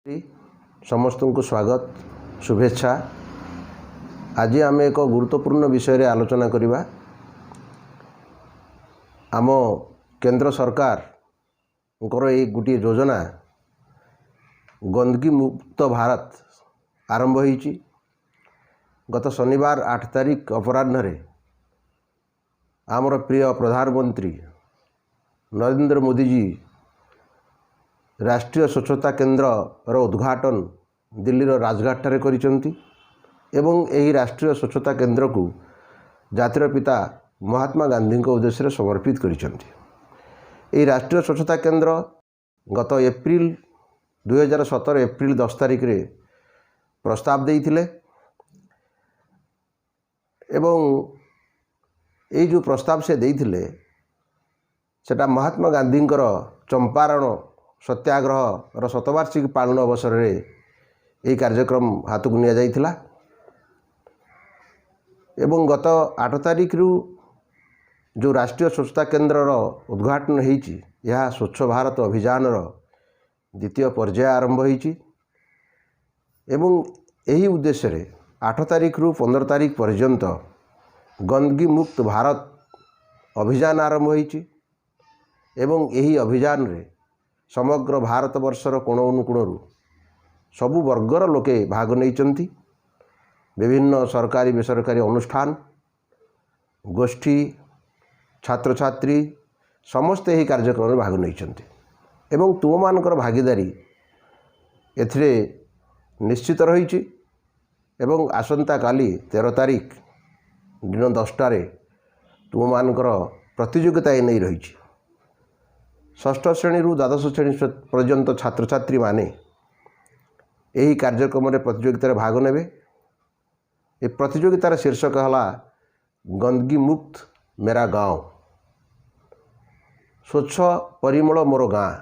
ସମସ୍ତଙ୍କୁ ସ୍ୱାଗତ, ଶୁଭେଚ୍ଛା। ଆଜି ଆମେ ଏକ ଗୁରୁତ୍ୱପୂର୍ଣ୍ଣ ବିଷୟରେ ଆଲୋଚନା କରିବା। ଆମ କେନ୍ଦ୍ର ସରକାରଙ୍କର ଏଇ ଗୋଟିଏ ଯୋଜନା ଗନ୍ଦଗୀ ମୁକ୍ତ ଭାରତ ଆରମ୍ଭ ହୋଇଛି। ଗତ ଶନିବାର 8 ତାରିଖ ଅପରାହ୍ନରେ ଆମର ପ୍ରିୟ ପ୍ରଧାନମନ୍ତ୍ରୀ ନରେନ୍ଦ୍ର ମୋଦିଜୀ ରାଷ୍ଟ୍ରୀୟ ସ୍ୱଚ୍ଛତା କେନ୍ଦ୍ରର ଉଦ୍ଘାଟନ ଦିଲ୍ଲୀର ରାଜଘାଟଠାରେ କରିଛନ୍ତି ଏବଂ ଏହି ରାଷ୍ଟ୍ରୀୟ ସ୍ୱଚ୍ଛତା କେନ୍ଦ୍ରକୁ ଜାତିର ପିତା ମହାତ୍ମା ଗାନ୍ଧୀଙ୍କ ଉଦ୍ଦେଶ୍ୟରେ ସମର୍ପିତ କରିଛନ୍ତି। ଏହି ରାଷ୍ଟ୍ରୀୟ ସ୍ୱଚ୍ଛତା କେନ୍ଦ୍ର ଗତ ଏପ୍ରିଲ 2017 ଏପ୍ରିଲ 10 ତାରିଖରେ ପ୍ରସ୍ତାବ ଦେଇଥିଲେ ଏବଂ ଏଇ ଯେଉଁ ପ୍ରସ୍ତାବ ସେ ଦେଇଥିଲେ, ସେଟା ମହାତ୍ମା ଗାନ୍ଧୀଙ୍କର ଚମ୍ପାରଣ ସତ୍ୟାଗ୍ରହର ଶତବାର୍ଷିକୀ ପାଳନ ଅବସରରେ ଏହି କାର୍ଯ୍ୟକ୍ରମ ହାତକୁ ନିଆଯାଇଥିଲା। ଏବଂ ଗତ 8 ତାରିଖରୁ ଯେଉଁ ରାଷ୍ଟ୍ରୀୟ ସ୍ୱଚ୍ଛତା କେନ୍ଦ୍ରର ଉଦ୍ଘାଟନ ହେଇଛି, ଏହା ସ୍ୱଚ୍ଛ ଭାରତ ଅଭିଯାନର ଦ୍ୱିତୀୟ ପର୍ଯ୍ୟାୟ ଆରମ୍ଭ ହୋଇଛି। ଏବଂ ଏହି ଉଦ୍ଦେଶ୍ୟରେ 8 ତାରିଖରୁ 15 ତାରିଖ ପର୍ଯ୍ୟନ୍ତ ଗନ୍ଦଗୀ ମୁକ୍ତ ଭାରତ ଅଭିଯାନ ଆରମ୍ଭ ହୋଇଛି। ଏବଂ ଏହି ଅଭିଯାନରେ ସମଗ୍ର ଭାରତବର୍ଷର କୋଣ ଅନୁକୋଣରୁ ସବୁ ବର୍ଗର ଲୋକେ ଭାଗ ନେଇଛନ୍ତି। ବିଭିନ୍ନ ସରକାରୀ, ବେସରକାରୀ ଅନୁଷ୍ଠାନ, ଗୋଷ୍ଠୀ, ଛାତ୍ରଛାତ୍ରୀ ସମସ୍ତେ ଏହି କାର୍ଯ୍ୟକ୍ରମରେ ଭାଗ ନେଇଛନ୍ତି ଏବଂ ତୁମମାନଙ୍କର ଭାଗିଦାରୀ ଏଥିରେ ନିଶ୍ଚିତ ରହିଛି। ଏବଂ ଆସନ୍ତାକାଲି 13 ତାରିଖ ଦିନ 10ଟାରେ ତୁମମାନଙ୍କର ପ୍ରତିଯୋଗିତା ଏ ନେଇ ରହିଛି। ଷଷ୍ଠ ଶ୍ରେଣୀରୁ ଦ୍ୱାଦଶ ଶ୍ରେଣୀ ପର୍ଯ୍ୟନ୍ତ ଛାତ୍ରଛାତ୍ରୀମାନେ ଏହି କାର୍ଯ୍ୟକ୍ରମରେ ପ୍ରତିଯୋଗିତାରେ ଭାଗ ନେବେ। ଏ ପ୍ରତିଯୋଗିତାର ଶୀର୍ଷକ ହେଲା "ଗନ୍ଦଗୀ ମୁକ୍ତ ମେରା ଗାଁव", ସ୍ୱଚ୍ଛ ପରିମଳ ମୋର ଗାଁ।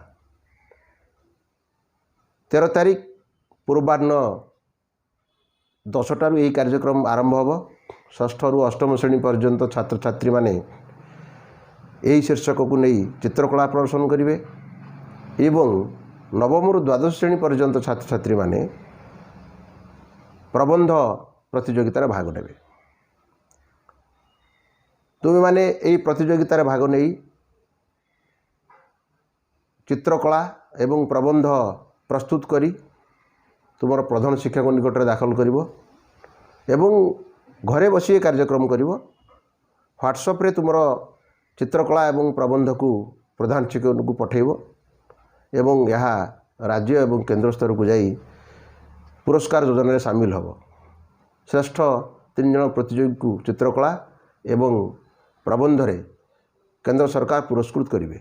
13 ତାରିଖ ପୂର୍ବାହ୍ନ 10ଟାରୁ ଏହି କାର୍ଯ୍ୟକ୍ରମ ଆରମ୍ଭ ହେବ। ଷଷ୍ଠରୁ ଅଷ୍ଟମ ଶ୍ରେଣୀ ପର୍ଯ୍ୟନ୍ତ ଛାତ୍ରଛାତ୍ରୀମାନେ ଏହି ଶୀର୍ଷକକୁ ନେଇ ଚିତ୍ରକଳା ପ୍ରଦର୍ଶନ କରିବେ ଏବଂ ନବମରୁ ଦ୍ୱାଦଶ ଶ୍ରେଣୀ ପର୍ଯ୍ୟନ୍ତ ଛାତ୍ରଛାତ୍ରୀମାନେ ପ୍ରବନ୍ଧ ପ୍ରତିଯୋଗିତାରେ ଭାଗ ନେବେ। ତୁମେମାନେ ଏହି ପ୍ରତିଯୋଗିତାରେ ଭାଗ ନେଇ ଚିତ୍ରକଳା ଏବଂ ପ୍ରବନ୍ଧ ପ୍ରସ୍ତୁତ କରି ତୁମର ପ୍ରଧାନ ଶିକ୍ଷକ ନିକଟରେ ଦାଖଲ କରିବ ଏବଂ ଘରେ ବସି ଏ କାର୍ଯ୍ୟକ୍ରମ କରିବ। ହ୍ୱାଟ୍ସଆପ୍ରେ ତୁମର ଚିତ୍ରକଳା ଏବଂ ପ୍ରବନ୍ଧକୁ ପ୍ରଧାନ ଶିକ୍ଷକଙ୍କୁ ପଠାଇବ ଏବଂ ଏହା ରାଜ୍ୟ ଏବଂ କେନ୍ଦ୍ର ସ୍ତରକୁ ଯାଇ ପୁରସ୍କାର ଯୋଜନାରେ ସାମିଲ ହେବ। ଶ୍ରେଷ୍ଠ ତିନି ଜଣ ପ୍ରତିଯୋଗୀକୁ ଚିତ୍ରକଳା ଏବଂ ପ୍ରବନ୍ଧରେ କେନ୍ଦ୍ର ସରକାର ପୁରସ୍କୃତ କରିବେ।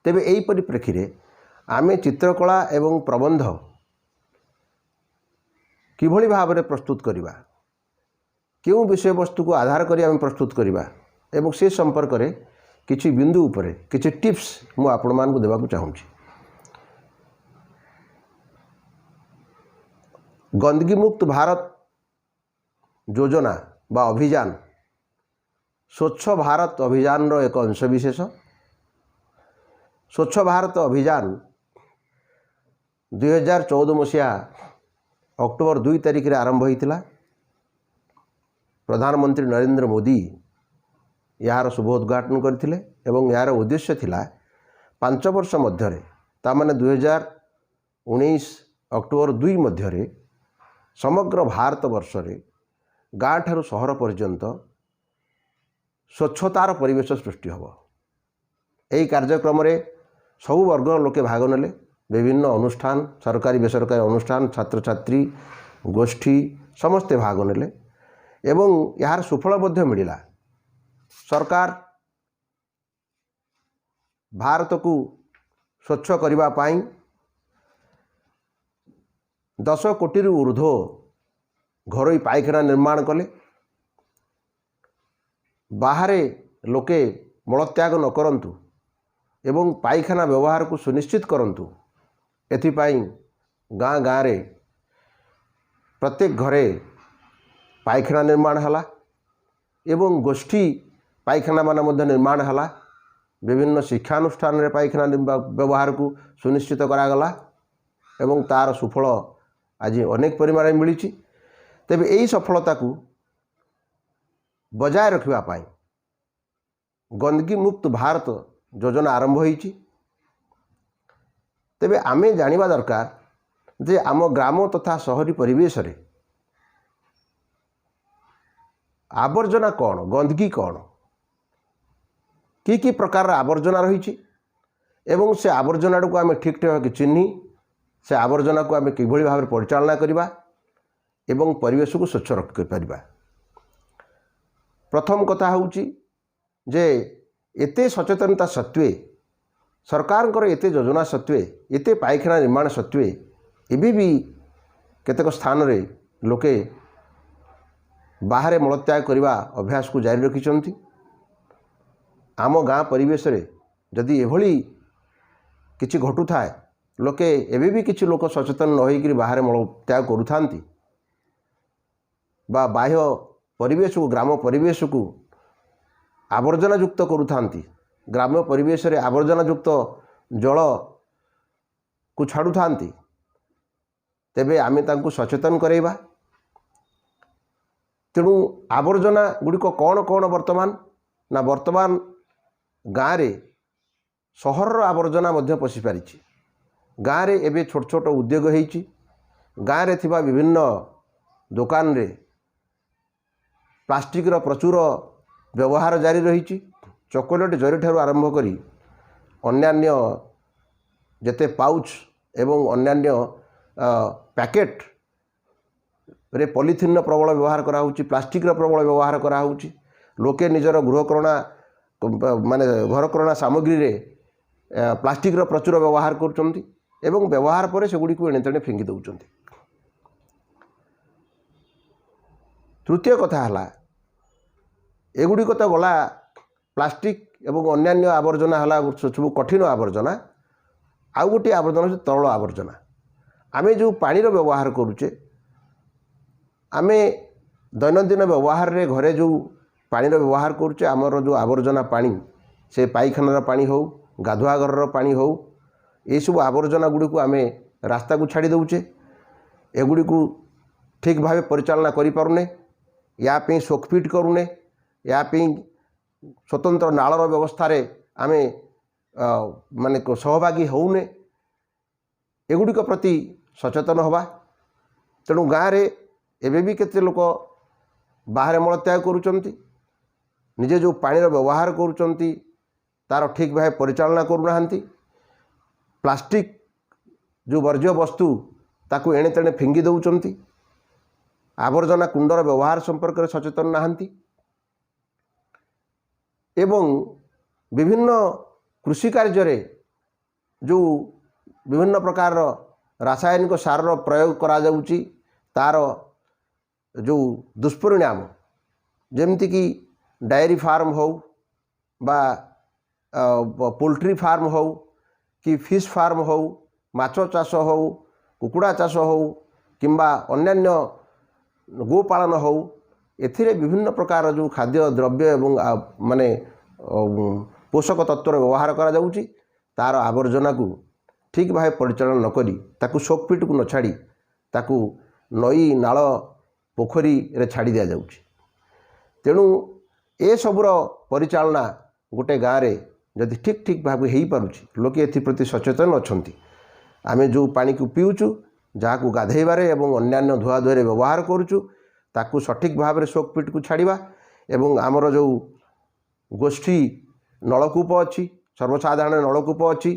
ତେବେ ଏହି ପରିପ୍ରେକ୍ଷୀରେ ଆମେ ଚିତ୍ରକଳା ଏବଂ ପ୍ରବନ୍ଧ କିଭଳି ଭାବରେ ପ୍ରସ୍ତୁତ କରିବା, କେଉଁ ବିଷୟବସ୍ତୁକୁ ଆଧାର କରି ଆମେ ପ୍ରସ୍ତୁତ କରିବା ଏବଂ ସେ ସମ୍ପର୍କରେ କିଛି ବିନ୍ଦୁ ଉପରେ କିଛି ଟିପ୍ସ ମୁଁ ଆପଣମାନଙ୍କୁ ଦେବାକୁ ଚାହୁଁଛି। ଗନ୍ଦଗୀ ମୁକ୍ତ ଭାରତ ଯୋଜନା ବା ଅଭିଯାନ ସ୍ୱଚ୍ଛ ଭାରତ ଅଭିଯାନର ଏକ ଅଂଶବିଶେଷ। ସ୍ୱଚ୍ଛ ଭାରତ ଅଭିଯାନ 2014 ମସିହା ଅକ୍ଟୋବର 2 ତାରିଖରେ ଆରମ୍ଭ ହୋଇଥିଲା। ପ୍ରଧାନମନ୍ତ୍ରୀ ନରେନ୍ଦ୍ର ମୋଦି ଏହାର ଶୁଭ ଉଦ୍ଘାଟନ କରିଥିଲେ ଏବଂ ଏହାର ଉଦ୍ଦେଶ୍ୟ ଥିଲା 5 ବର୍ଷ ମଧ୍ୟରେ, ତାମାନେ 2019 ଅକ୍ଟୋବର 2 ମଧ୍ୟରେ ସମଗ୍ର ଭାରତ ବର୍ଷରେ ଗାଁଠାରୁ ସହର ପର୍ଯ୍ୟନ୍ତ ସ୍ୱଚ୍ଛତାର ପରିବେଶ ସୃଷ୍ଟି ହେବ। ଏହି କାର୍ଯ୍ୟକ୍ରମରେ ସବୁ ବର୍ଗର ଲୋକେ ଭାଗ ନେଲେ। ବିଭିନ୍ନ ଅନୁଷ୍ଠାନ, ସରକାରୀ, ବେସରକାରୀ ଅନୁଷ୍ଠାନ, ଛାତ୍ରଛାତ୍ରୀ, ଗୋଷ୍ଠୀ ସମସ୍ତେ ଭାଗ ନେଲେ ଏବଂ ଏହାର ସୁଫଳ ମଧ୍ୟ ମିଳିଲା। ସରକାର ଭାରତକୁ ସ୍ୱଚ୍ଛ କରିବା ପାଇଁ 10 କୋଟିରୁ ଉର୍ଦ୍ଧ୍ୱ ଘରୋଇ ପାଇଖାନା ନିର୍ମାଣ କଲେ। ବାହାରେ ଲୋକେ ମଳତ୍ୟାଗ ନ କରନ୍ତୁ ଏବଂ ପାଇଖାନା ବ୍ୟବହାରକୁ ସୁନିଶ୍ଚିତ କରନ୍ତୁ, ଏଥିପାଇଁ ଗାଁ ଗାଁରେ ପ୍ରତ୍ୟେକ ଘରେ ପାଇଖାନା ନିର୍ମାଣ ହେଲା ଏବଂ ଗୋଷ୍ଠୀ ପାଇଖାନାମାନ ମଧ୍ୟ ନିର୍ମାଣ ହେଲା। ବିଭିନ୍ନ ଶିକ୍ଷାନୁଷ୍ଠାନରେ ପାଇଖାନା ବ୍ୟବହାରକୁ ସୁନିଶ୍ଚିତ କରାଗଲା। ଏବଂ ତା'ର ସୁଫଳ ଆଜି ଅନେକ ପରିମାଣରେ ମିଳିଛି। ତେବେ ଏହି ସଫଳତାକୁ ବଜାୟ ରଖିବା ପାଇଁ ଗନ୍ଦଗୀ ମୁକ୍ତ ଭାରତ ଯୋଜନା ଆରମ୍ଭ ହୋଇଛି। ତେବେ ଆମେ ଜାଣିବା ଦରକାର ଯେ ଆମ ଗ୍ରାମ ତଥା ସହରୀ ପରିବେଶରେ ଆବର୍ଜନା କ'ଣ, ଗନ୍ଦଗୀ କ'ଣ, କି କି ପ୍ରକାରର ଆବର୍ଜନା ରହିଛି ଏବଂ ସେ ଆବର୍ଜନାଟିକୁ ଆମେ ଠିକ୍ ଠିକ୍ ଭାବେ ଚିହ୍ନି ସେ ଆବର୍ଜନାକୁ ଆମେ କିଭଳି ଭାବରେ ପରିଚାଳନା କରିବା ଏବଂ ପରିବେଶକୁ ସ୍ୱଚ୍ଛ ରଖିପାରିବା। ପ୍ରଥମ କଥା ହେଉଛି ଯେ ଏତେ ସଚେତନତା ସତ୍ତ୍ୱେ, ସରକାରଙ୍କର ଏତେ ଯୋଜନା ସତ୍ତ୍ୱେ, ଏତେ ପାଇଖାନା ନିର୍ମାଣ ସତ୍ତ୍ୱେ ଏବେ ବି କେତେକ ସ୍ଥାନରେ ଲୋକେ ବାହାରେ ମଳତ୍ୟାଗ କରିବା ଅଭ୍ୟାସକୁ ଜାରି ରଖିଛନ୍ତି। ଆମ ଗାଁ ପରିବେଶରେ ଯଦି ଏଭଳି କିଛି ଘଟୁଥାଏ, ଲୋକେ ଏବେ ବି କିଛି ଲୋକ ସଚେତନ ନ ହୋଇକରି ବାହାରେ ମଳତ୍ୟାଗ କରୁଥାନ୍ତି ବା ବାହ୍ୟ ପରିବେଶକୁ, ଗ୍ରାମ ପରିବେଶକୁ ଆବର୍ଜନା ଯୁକ୍ତ କରୁଥାନ୍ତି, ଗ୍ରାମ୍ୟ ପରିବେଶରେ ଆବର୍ଜନା ଯୁକ୍ତ ଜଳକୁ ଛାଡ଼ୁଥାନ୍ତି, ତେବେ ଆମେ ତାଙ୍କୁ ସଚେତନ କରାଇବା। ତେଣୁ ଆବର୍ଜନା ଗୁଡ଼ିକ କ'ଣ କ'ଣ ବର୍ତ୍ତମାନ ନା ବର୍ତ୍ତମାନ ଗାଁରେ ସହରର ଆବର୍ଜନା ମଧ୍ୟ ପଶିପାରିଛି। ଗାଁରେ ଏବେ ଛୋଟ ଛୋଟ ଉଦ୍ୟୋଗ ହେଇଛି। ଗାଁରେ ଥିବା ବିଭିନ୍ନ ଦୋକାନରେ ପ୍ଲାଷ୍ଟିକ୍ର ପ୍ରଚୁର ବ୍ୟବହାର ଜାରି ରହିଛି। ଚକୋଲେଟ୍ ଜରିଠାରୁ ଆରମ୍ଭ କରି ଅନ୍ୟାନ୍ୟ ଯେତେ ପାଉଚ୍ ଏବଂ ଅନ୍ୟାନ୍ୟ ପ୍ୟାକେଟ୍ରେ ପଲିଥିନ୍ର ପ୍ରବଳ ବ୍ୟବହାର କରାହେଉଛି, ପ୍ଲାଷ୍ଟିକ୍ର ପ୍ରବଳ ବ୍ୟବହାର କରାହେଉଛି। ଲୋକେ ନିଜର ଗୃହକରଣା ମାନେ ଘରକରଣା ସାମଗ୍ରୀରେ ପ୍ଲାଷ୍ଟିକ୍ର ପ୍ରଚୁର ବ୍ୟବହାର କରୁଛନ୍ତି ଏବଂ ବ୍ୟବହାର ପରେ ସେଗୁଡ଼ିକୁ ଏଣେ ତେଣେ ଫିଙ୍ଗି ଦେଉଛନ୍ତି। ତୃତୀୟ କଥା ହେଲା, ଏଗୁଡ଼ିକ ତ ଗଲା ପ୍ଲାଷ୍ଟିକ୍ ଏବଂ ଅନ୍ୟାନ୍ୟ ଆବର୍ଜନା ହେଲା ସବୁ କଠିନ ଆବର୍ଜନା। ଆଉ ଗୋଟିଏ ଆବର୍ଜନା ହେଉଛି ତରଳ ଆବର୍ଜନା। ଆମେ ଯେଉଁ ପାଣିର ବ୍ୟବହାର କରୁଛେ, ଆମେ ଦୈନନ୍ଦିନ ବ୍ୟବହାରରେ ଘରେ ଯେଉଁ ପାଣିର ବ୍ୟବହାର କରୁଛେ, ଆମର ଯେଉଁ ଆବର୍ଜନା ପାଣି, ସେ ପାଇଖାନାର ପାଣି ହେଉ, ଗାଧୁଆ ଘରର ପାଣି ହେଉ, ଏସବୁ ଆବର୍ଜନା ଗୁଡ଼ିକୁ ଆମେ ରାସ୍ତାକୁ ଛାଡ଼ି ଦେଉଛେ। ଏଗୁଡ଼ିକୁ ଠିକ୍ ଭାବେ ପରିଚାଳନା କରିପାରୁନେ, ୟା ପାଇଁ ସୋକପିଟ୍ କରୁନେ, ୟା ପାଇଁ ସ୍ୱତନ୍ତ୍ର ନାଳର ବ୍ୟବସ୍ଥାରେ ଆମେ ମାନେ ସହଭାଗୀ ହେଉନେ। ଏଗୁଡ଼ିକ ପ୍ରତି ସଚେତନ ହେବା। ତେଣୁ ଗାଁରେ ଏବେ ବି କେତେ ଲୋକ ବାହାରେ ମଳତ୍ୟାଗ କରୁଛନ୍ତି, ନିଜେ ଯେଉଁ ପାଣିର ବ୍ୟବହାର କରୁଛନ୍ତି ତା'ର ଠିକ୍ ଭାବେ ପରିଚାଳନା କରୁନାହାନ୍ତି, ପ୍ଲାଷ୍ଟିକ୍ ଯେଉଁ ବର୍ଜ୍ୟ ବସ୍ତୁ ତାକୁ ଏଣେ ତେଣେ ଫିଙ୍ଗି ଦେଉଛନ୍ତି, ଆବର୍ଜନା କୁଣ୍ଡର ବ୍ୟବହାର ସମ୍ପର୍କରେ ସଚେତନ ନାହାନ୍ତି ଏବଂ ବିଭିନ୍ନ କୃଷି କାର୍ଯ୍ୟରେ ଯେଉଁ ବିଭିନ୍ନ ପ୍ରକାରର ରାସାୟନିକ ସାରର ପ୍ରୟୋଗ କରାଯାଉଛି ତା'ର ଯେଉଁ ଦୁଷ୍ପରିଣାମ, ଯେମିତିକି ଡାଏରୀ ଫାର୍ମ ହେଉ ବା ପୋଲଟ୍ରି ଫାର୍ମ ହେଉ କି ଫିସ୍ ଫାର୍ମ ହେଉ, ମାଛ ଚାଷ ହେଉ, କୁକୁଡ଼ା ଚାଷ ହେଉ କିମ୍ବା ଅନ୍ୟାନ୍ୟ ଗୋପାଳନ ହେଉ, ଏଥିରେ ବିଭିନ୍ନ ପ୍ରକାର ଯେଉଁ ଖାଦ୍ୟ ଦ୍ରବ୍ୟ ଏବଂ ମାନେ ପୋଷକ ତତ୍ତ୍ୱର ବ୍ୟବହାର କରାଯାଉଛି, ତା'ର ଆବର୍ଜନାକୁ ଠିକ୍ ଭାବେ ପରିଚାଳନା ନକରି ତାକୁ ସୋକପିଟ୍କୁ ନ ଛାଡ଼ି ତାକୁ ନଈ, ନାଳ, ପୋଖରୀରେ ଛାଡ଼ି ଦିଆଯାଉଛି। ତେଣୁ ଏସବୁର ପରିଚାଳନା ଗୋଟେ ଗାଁରେ ଯଦି ଠିକ୍ ଠିକ୍ ଭାବେ ହେଇପାରୁଛି, ଲୋକେ ଏଥିପ୍ରତି ସଚେତନ ଅଛନ୍ତି। ଆମେ ଯେଉଁ ପାଣିକୁ ପିଉଛୁ, ଯାହାକୁ ଗାଧେଇବାରେ ଏବଂ ଅନ୍ୟାନ୍ୟ ଧୁଆଧୁଇରେ ବ୍ୟବହାର କରୁଛୁ, ତାକୁ ସଠିକ୍ ଭାବରେ ସୋକପିଟ୍କୁ ଛାଡ଼ିବା ଏବଂ ଆମର ଯେଉଁ ଗୋଷ୍ଠୀ ନଳକୂପ ଅଛି, ସର୍ବସାଧାରଣ ନଳକୂପ ଅଛି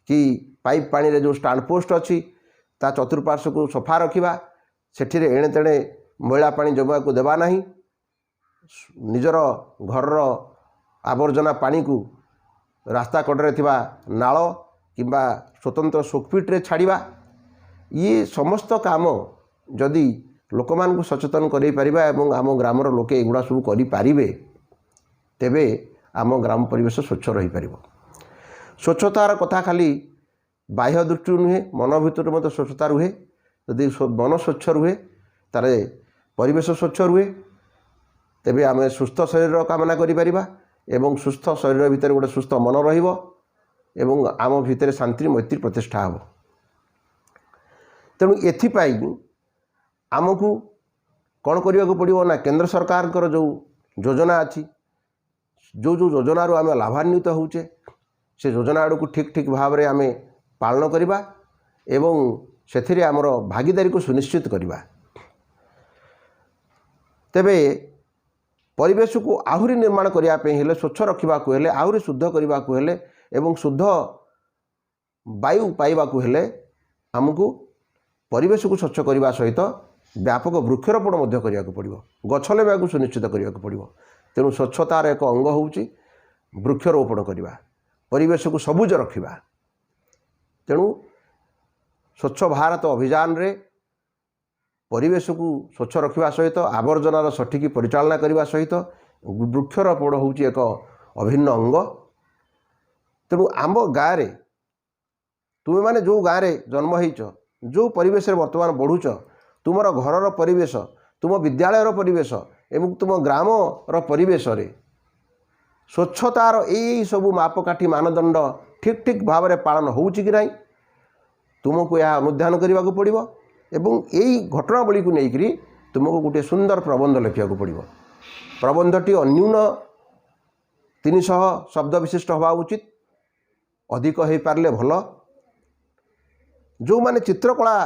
କି ପାଇପ୍ ପାଣିରେ ଯେଉଁ ଷ୍ଟାଣ୍ଡ ପୋଷ୍ଟ ଅଛି, ତା ଚତୁଃପାର୍ଶ୍ୱକୁ ସଫା ରଖିବା, ସେଠିରେ ଏଣେ ତେଣେ ମଇଳା ପାଣି ଜମିବାକୁ ଦେବା ନାହିଁ। ନିଜର ଘରର ଆବର୍ଜନା ପାଣିକୁ ରାସ୍ତା କଡ଼ରେ ଥିବା ନାଳ କିମ୍ବା ସ୍ୱତନ୍ତ୍ର ସୋକପିଟ୍ରେ ଛାଡ଼ିବା। ଇଏ ସମସ୍ତ କାମ ଯଦି ଲୋକମାନଙ୍କୁ ସଚେତନ କରାଇ ପାରିବା ଏବଂ ଆମ ଗ୍ରାମର ଲୋକେ ଏଗୁଡ଼ା ସବୁ କରିପାରିବେ, ତେବେ ଆମ ଗ୍ରାମ ପରିବେଶ ସ୍ୱଚ୍ଛ ରହିପାରିବ। ସ୍ୱଚ୍ଛତାର କଥା ଖାଲି ବାହ୍ୟ ଦୃଷ୍ଟିରୁ ନୁହେଁ, ମନ ଭିତରୁ ମଧ୍ୟ ସ୍ୱଚ୍ଛତା ରୁହେ। ଯଦି ମନ ସ୍ୱଚ୍ଛ ରୁହେ ତାହେଲେ ପରିବେଶ ସ୍ୱଚ୍ଛ ରୁହେ। ତେବେ ଆମେ ସୁସ୍ଥ ଶରୀର କାମନା କରିପାରିବା ଏବଂ ସୁସ୍ଥ ଶରୀର ଭିତରେ ଗୋଟେ ସୁସ୍ଥ ମନ ରହିବ ଏବଂ ଆମ ଭିତରେ ଶାନ୍ତି ମୈତ୍ରୀ ପ୍ରତିଷ୍ଠା ହେବ। ତେଣୁ ଏଥିପାଇଁ ଆମକୁ କ'ଣ କରିବାକୁ ପଡ଼ିବ ନା, କେନ୍ଦ୍ର ସରକାରଙ୍କର ଯେଉଁ ଯୋଜନା ଅଛି, ଯେଉଁ ଯେଉଁ ଯୋଜନାରୁ ଆମେ ଲାଭାନ୍ୱିତ ହେଉଛେ, ସେ ଯୋଜନା ଆଡ଼କୁ ଠିକ୍ ଠିକ୍ ଭାବରେ ଆମେ ପାଳନ କରିବା ଏବଂ ସେଥିରେ ଆମର ଭାଗିଦାରୀକୁ ସୁନିଶ୍ଚିତ କରିବା। ତେବେ ପରିବେଶକୁ ଆହୁରି ନିର୍ମାଣ କରିବା ପାଇଁ ହେଲେ, ସ୍ୱଚ୍ଛ ରଖିବାକୁ ହେଲେ, ଆହୁରି ଶୁଦ୍ଧ କରିବାକୁ ହେଲେ ଏବଂ ଶୁଦ୍ଧ ବାୟୁ ପାଇବାକୁ ହେଲେ ଆମକୁ ପରିବେଶକୁ ସ୍ୱଚ୍ଛ କରିବା ସହିତ ବ୍ୟାପକ ବୃକ୍ଷରୋପଣ ମଧ୍ୟ କରିବାକୁ ପଡ଼ିବ, ଗଛ ଲଗାଇବାକୁ ସୁନିଶ୍ଚିତ କରିବାକୁ ପଡ଼ିବ। ତେଣୁ ସ୍ୱଚ୍ଛତାର ଏକ ଅଙ୍ଗ ହେଉଛି ବୃକ୍ଷରୋପଣ କରିବା, ପରିବେଶକୁ ସବୁଜ ରଖିବା। ତେଣୁ ସ୍ୱଚ୍ଛ ଭାରତ ଅଭିଯାନରେ ପରିବେଶକୁ ସ୍ୱଚ୍ଛ ରଖିବା ସହିତ, ଆବର୍ଜନାର ସଠିକ୍ ପରିଚାଳନା କରିବା ସହିତ ବୃକ୍ଷରୋପଣ ହେଉଛି ଏକ ଅଭିନ୍ନ ଅଙ୍ଗ। ତେଣୁ ଆମ ଗାଁରେ, ତୁମେମାନେ ଯେଉଁ ଗାଁରେ ଜନ୍ମ ହେଇଛ, ଯେଉଁ ପରିବେଶରେ ବର୍ତ୍ତମାନ ବଢ଼ୁଛ, ତୁମର ଘରର ପରିବେଶ, ତୁମ ବିଦ୍ୟାଳୟର ପରିବେଶ ଏବଂ ତୁମ ଗ୍ରାମର ପରିବେଶରେ ସ୍ୱଚ୍ଛତାର ଏଇ ସବୁ ମାପକାଠି, ମାନଦଣ୍ଡ ଠିକ୍ ଠିକ୍ ଭାବରେ ପାଳନ ହେଉଛି କି ନାହିଁ, ତୁମକୁ ଏହା ଅନୁଧ୍ୟାନ କରିବାକୁ ପଡ଼ିବ ଏବଂ ଏଇ ଘଟଣାବଳୀକୁ ନେଇକରି ତୁମକୁ ଗୋଟିଏ ସୁନ୍ଦର ପ୍ରବନ୍ଧ ଲେଖିବାକୁ ପଡ଼ିବ। ପ୍ରବନ୍ଧଟି ଅନ୍ୟୁନ 300 ଶବ୍ଦ ବିଶିଷ୍ଟ ହେବା ଉଚିତ, ଅଧିକ ହୋଇପାରିଲେ ଭଲ। ଯେଉଁମାନେ ଚିତ୍ରକଳା,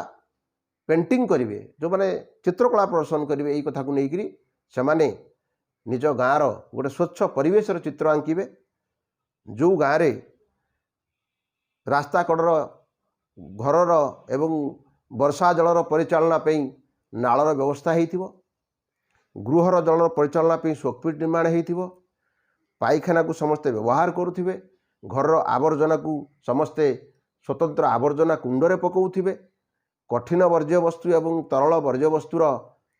ପେଣ୍ଟିଂ କରିବେ, ଯେଉଁମାନେ ଚିତ୍ରକଳା ପ୍ରଦର୍ଶନ କରିବେ ଏଇ କଥାକୁ ନେଇକରି, ସେମାନେ ନିଜ ଗାଁର ଗୋଟେ ସ୍ୱଚ୍ଛ ପରିବେଶର ଚିତ୍ର ଆଙ୍କିବେ। ଯେଉଁ ଗାଁରେ ରାସ୍ତା କଡ଼ର ଘରର ଏବଂ ବର୍ଷା ଜଳର ପରିଚାଳନା ପାଇଁ ନାଳର ବ୍ୟବସ୍ଥା ହେଇଥିବ, ଗୃହର ଜଳର ପରିଚାଳନା ପାଇଁ ସୋକପିଟ୍ ନିର୍ମାଣ ହେଇଥିବ, ପାଇଖାନାକୁ ସମସ୍ତେ ବ୍ୟବହାର କରୁଥିବେ, ଘରର ଆବର୍ଜନାକୁ ସମସ୍ତେ ସ୍ୱତନ୍ତ୍ର ଆବର୍ଜନା କୁଣ୍ଡରେ ପକାଉଥିବେ, କଠିନ ବର୍ଜ୍ୟବସ୍ତୁ ଏବଂ ତରଳ ବର୍ଜ୍ୟବସ୍ତୁର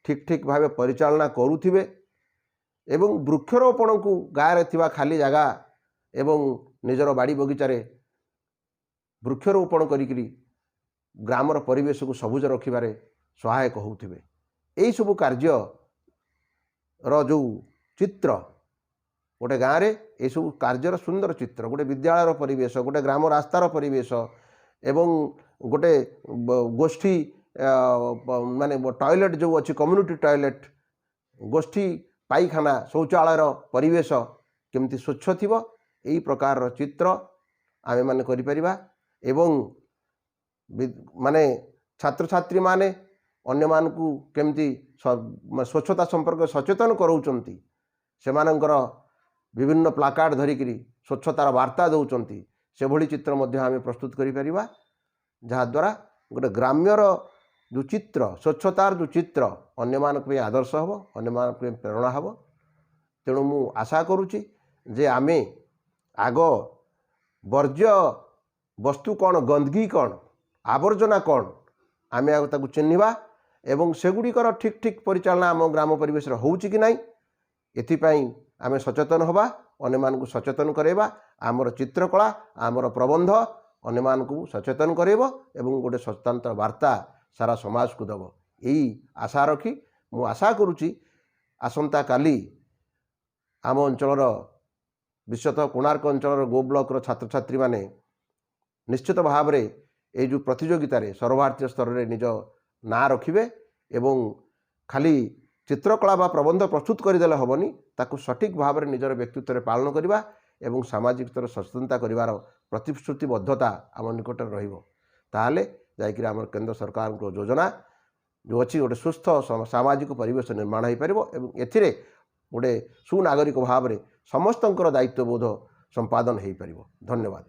ଠିକ୍ ଠିକ୍ ଭାବେ ପରିଚାଳନା କରୁଥିବେ ଏବଂ ବୃକ୍ଷରୋପଣକୁ ଗାଁରେ ଥିବା ଖାଲି ଜାଗା ଏବଂ ନିଜର ବାଡ଼ି ବଗିଚାରେ ବୃକ୍ଷରୋପଣ କରିକିରି ଗ୍ରାମର ପରିବେଶକୁ ସବୁଜ ରଖିବାରେ ସହାୟକ ହେଉଥିବେ, ଏଇସବୁ କାର୍ଯ୍ୟର ଯେଉଁ ଚିତ୍ର ଗୋଟେ ଗାଁରେ, ଏସବୁ କାର୍ଯ୍ୟର ସୁନ୍ଦର ଚିତ୍ର, ଗୋଟେ ବିଦ୍ୟାଳୟର ପରିବେଶ, ଗୋଟେ ଗ୍ରାମ ରାସ୍ତାର ପରିବେଶ ଏବଂ ଗୋଟେ ଗୋଷ୍ଠୀ ମାନେ ଟଏଲେଟ୍ ଯେଉଁ ଅଛି, କମ୍ୟୁନିଟି ଟଏଲେଟ୍, ଗୋଷ୍ଠୀ ପାଇଖାନା, ଶୌଚାଳୟର ପରିବେଶ କେମିତି ସ୍ୱଚ୍ଛ ଥିବ, ଏଇ ପ୍ରକାରର ଚିତ୍ର ଆମେମାନେ କରିପାରିବା। ଏବଂ ମାନେ ଛାତ୍ରଛାତ୍ରୀମାନେ ଅନ୍ୟମାନଙ୍କୁ କେମିତି ସ୍ୱଚ୍ଛତା ସମ୍ପର୍କରେ ସଚେତନ କରାଉଛନ୍ତି, ସେମାନଙ୍କର ବିଭିନ୍ନ ପ୍ଲାକାର୍ଡ଼ ଧରିକିରି ସ୍ୱଚ୍ଛତାର ବାର୍ତ୍ତା ଦେଉଛନ୍ତି, ସେଭଳି ଚିତ୍ର ମଧ୍ୟ ଆମେ ପ୍ରସ୍ତୁତ କରିପାରିବା, ଯାହାଦ୍ୱାରା ଗୋଟେ ଗ୍ରାମ୍ୟର ଯେଉଁ ଚିତ୍ର, ସ୍ୱଚ୍ଛତାର ଯେଉଁ ଚିତ୍ର ଅନ୍ୟମାନଙ୍କ ପାଇଁ ଆଦର୍ଶ ହେବ, ଅନ୍ୟମାନଙ୍କ ପାଇଁ ପ୍ରେରଣା ହେବ। ତେଣୁ ମୁଁ ଆଶା କରୁଛି ଯେ ଆମେ ଆଗ ବର୍ଜ୍ୟ ବସ୍ତୁ କ'ଣ, ଗନ୍ଦଗୀ କ'ଣ, ଆବର୍ଜନା କ'ଣ, ଆମେ ଆଗ ତାକୁ ଚିହ୍ନିବା ଏବଂ ସେଗୁଡ଼ିକର ଠିକ୍ ଠିକ୍ ପରିଚାଳନା ଆମ ଗ୍ରାମ ପରିବେଶରେ ହେଉଛି କି ନାହିଁ, ଏଥିପାଇଁ ଆମେ ସଚେତନ ହେବା, ଅନ୍ୟମାନଙ୍କୁ ସଚେତନ କରାଇବା। ଆମର ଚିତ୍ରକଳା, ଆମର ପ୍ରବନ୍ଧ ଅନ୍ୟମାନଙ୍କୁ ସଚେତନ କରାଇବ ଏବଂ ଗୋଟେ ସ୍ୱତନ୍ତ୍ର ବାର୍ତ୍ତା ସାରା ସମାଜକୁ ଦେବ। ଏଇ ଆଶା ରଖି ମୁଁ ଆଶା କରୁଛି ଆସନ୍ତାକାଲି ଆମ ଅଞ୍ଚଳର, ବିଶେଷତଃ କୋଣାର୍କ ଅଞ୍ଚଳର ଗୋ ବ୍ଲକର ଛାତ୍ରଛାତ୍ରୀମାନେ ନିଶ୍ଚିତ ଭାବରେ ଏଇ ଯେଉଁ ପ୍ରତିଯୋଗିତାରେ ସର୍ବଭାରତୀୟ ସ୍ତରରେ ନିଜ ନାଁ ରଖିବେ ଏବଂ ଖାଲି ଚିତ୍ରକଳା ବା ପ୍ରବନ୍ଧ ପ୍ରସ୍ତୁତ କରିଦେଲେ ହେବନି, ତାକୁ ସଠିକ୍ ଭାବରେ ନିଜର ବ୍ୟକ୍ତିତ୍ୱରେ ପାଳନ କରିବା ଏବଂ ସାମାଜିକ ସ୍ତରରେ ସଚେତନତା କରିବାର ପ୍ରତିଶ୍ରୁତିବଦ୍ଧତା ଆମ ନିକଟରେ ରହିବ। ତାହେଲେ ଯାଇକରି ଆମର କେନ୍ଦ୍ର ସରକାରଙ୍କ ଯୋଜନା ଯେଉଁ ଅଛି, ଗୋଟେ ସୁସ୍ଥ ସାମାଜିକ ପରିବେଶ ନିର୍ମାଣ ହୋଇପାରିବ ଏବଂ ଏଥିରେ ଗୋଟେ ସୁନାଗରିକ ଭାବରେ ସମସ୍ତଙ୍କର ଦାୟିତ୍ୱବୋଧ ସମ୍ପାଦନ ହୋଇପାରିବ। ଧନ୍ୟବାଦ।